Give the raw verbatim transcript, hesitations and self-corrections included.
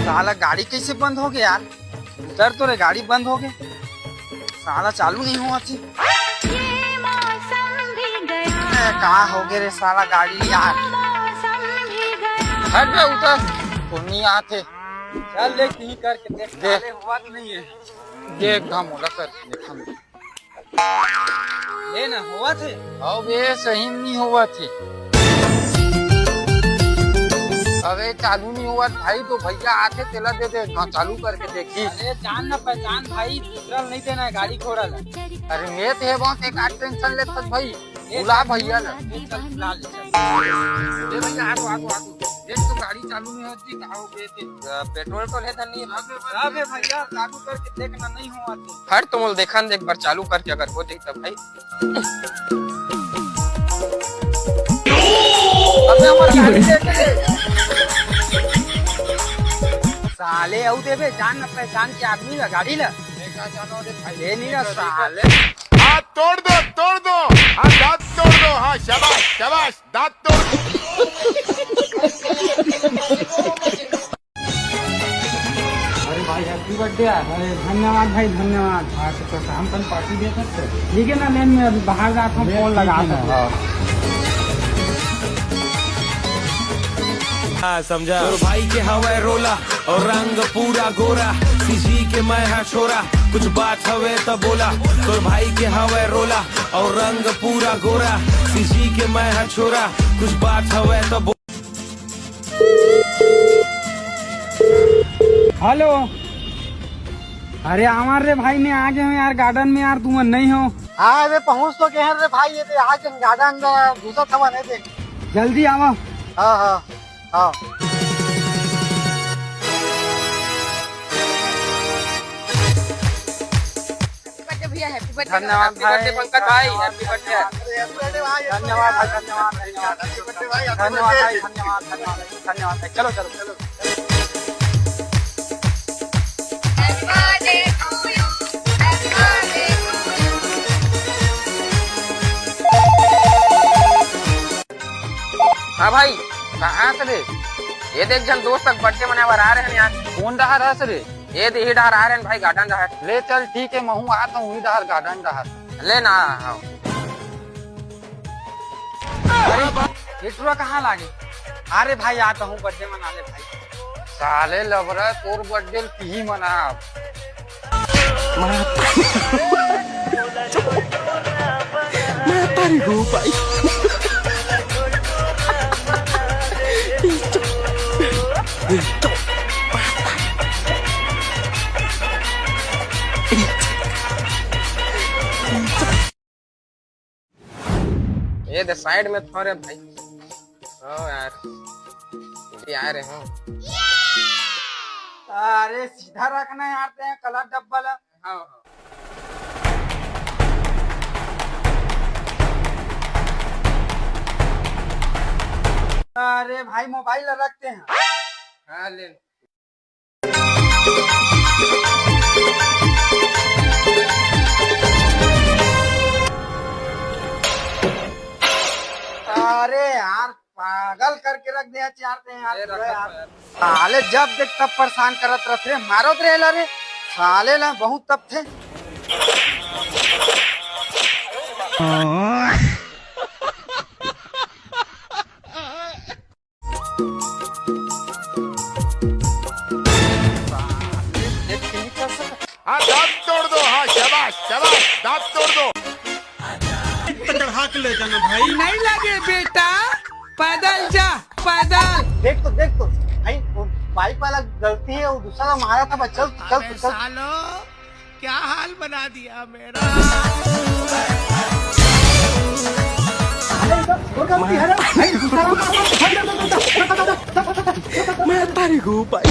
साला गाड़ी कैसे बंद हो गया यार? उतर तो रे, गाड़ी बंद हो गया। साला चालू नहीं हुआ थी। ए, कहाँ हो गए रे साला गाड़ी यार? हट बे, उतर। तो नहीं आते। चल देख, कहीं करके देख, दे। साले हुआ तो नहीं है। देख, हम ओला करके देखम। ले ना, होवत हे। अबे, सही नहीं होवत हे। अबे, चालू नहीं होवत भाई, तो भैया आथे, तेला दे दे, हाँ, चालू करके देखी। अरे, जान ना पहचान भाई, दूसरा नहीं देना है गाड़ी घोड़ा ला। अरे, मैं तो ये बहुत एक आध टेंशन लेत हस भाई, ले बुला चल, भैया ला। ले चल, बुला ले चल। ए भैया, आगो, आगो, आगो। देख तो गाड़ी चालू नहीं होती, का हो गए थे? अ, पेट्रोल तो लेता नहीं है। अबे भैया, चालू करके देखना नहीं हुआ तो। हट, तुम देखान दे एक बार चालू करके, अगर हो जाए तब भाई। अबे हमार गाड़ी देख ले। साले, आऊ देबे, जान न पहचान के आदमी ला, गाड़ी ला। देखा जानो रे भाई। ये नहीं ना, साले। हाथ तोड़ दो, तोड़ दो। हाँ, दांत तोड़ दो। हाँ, शाबाश, शाबाश। दांत तोड़। अरे भाई, हैप्पी बर्थडे यार। अरे धन्यवाद भाई, धन्यवाद। हाँ, तो, तो हम कल पार्टी दे सकते हैं? ठीक है ना, लेन, मैं अभी बाहर जाता हूँ, फोन लगा सकते हैं। हाँ, समझा। तोर भाई के हवय रोला और रंग पूरा गोरा, सीजी के मैं हा छोरा, कुछ बात हवे त बोला। तोर भाई के हवय रोला और रंग पूरा गोरा, सीजी के मैं हा छोरा, कुछ बात हवे त बो- हेलो, अरे आवां रे भाई, मैं आ गया हूँ यार, गार्डन में यार, तुमन नहीं हो। हाँ, अबे पहुँच तो गए हैं रे भाई, ये दे आ गए गार्डन में, दूसरा थवा नहीं दे। जल्दी आवा। हाँ, हाँ, हाँ। बर्थडे भैया, हैप्पी बर्थडे। धन्यवाद हैप्पी बर्थडे भाई। पंकज भाई, हैप्पी बर्थडे। अरे, हैप्पी बर्थडे भाई, हैप्पी धन्यवाद भाई, बर्थडे। धन्यवाद, धन्यवाद। Happy birthday. धन्यवाद भाई, धन्यवाद, धन्यवाद, धन्यवाद भाई। चलो, चलो, चलो। हाँ भाई, कहाँ हस रे? ये देख, झन दोस्त तक बर्थडे मनाए बर आ रहे हैं यार। कौन डहर हस रे? ये दे, इही डहर आ रहे हैं भाई, गार्डन डहर। ले चल, ठीक है, महू आता हूँ, इही डहर, गार्डन डहर। ले ना, हाँ। अरे, ये टुरा कहाँ लागे? अरे भाई, आता हूँ, बर्थडे मना ले भाई। साले लबरा, तोर बर्थडे ल तिही मना। मैं तारी हो भाई। ये दे साइड में थोड़े भाई। हाँ यार, ये आ रहे हो। अरे सीधा रखना यार, ते कलर डब्बा ला। हाँ, हाँ। अरे भाई, मोबाइल ला रखते हैं। हाँ, ले लो। अरे यार, पागल करके रख दे यार, यार। साले जब देख तब परेशान करत रहत रे, मारत रहेला रे। साले ला बहुत तपथे। हाँ, दांत तोड़ दो। हाँ, शाबाश, शाबाश, दांत तोड़ दो। पे चढ़ा के ले जाना भाई। नहीं लगे बेटा, पैदल जा, पैदल। देख तो, देख तो भाई, वो बाइक वाला गलती है, वो दूसरा का मारा था। चल, चल, अबे चल। सालो, क्या हाल बना दिया मेरा। अरे, ये तो वो गलती है ना। भाई, दूसरा का मारा था। मैं तारी को भाई।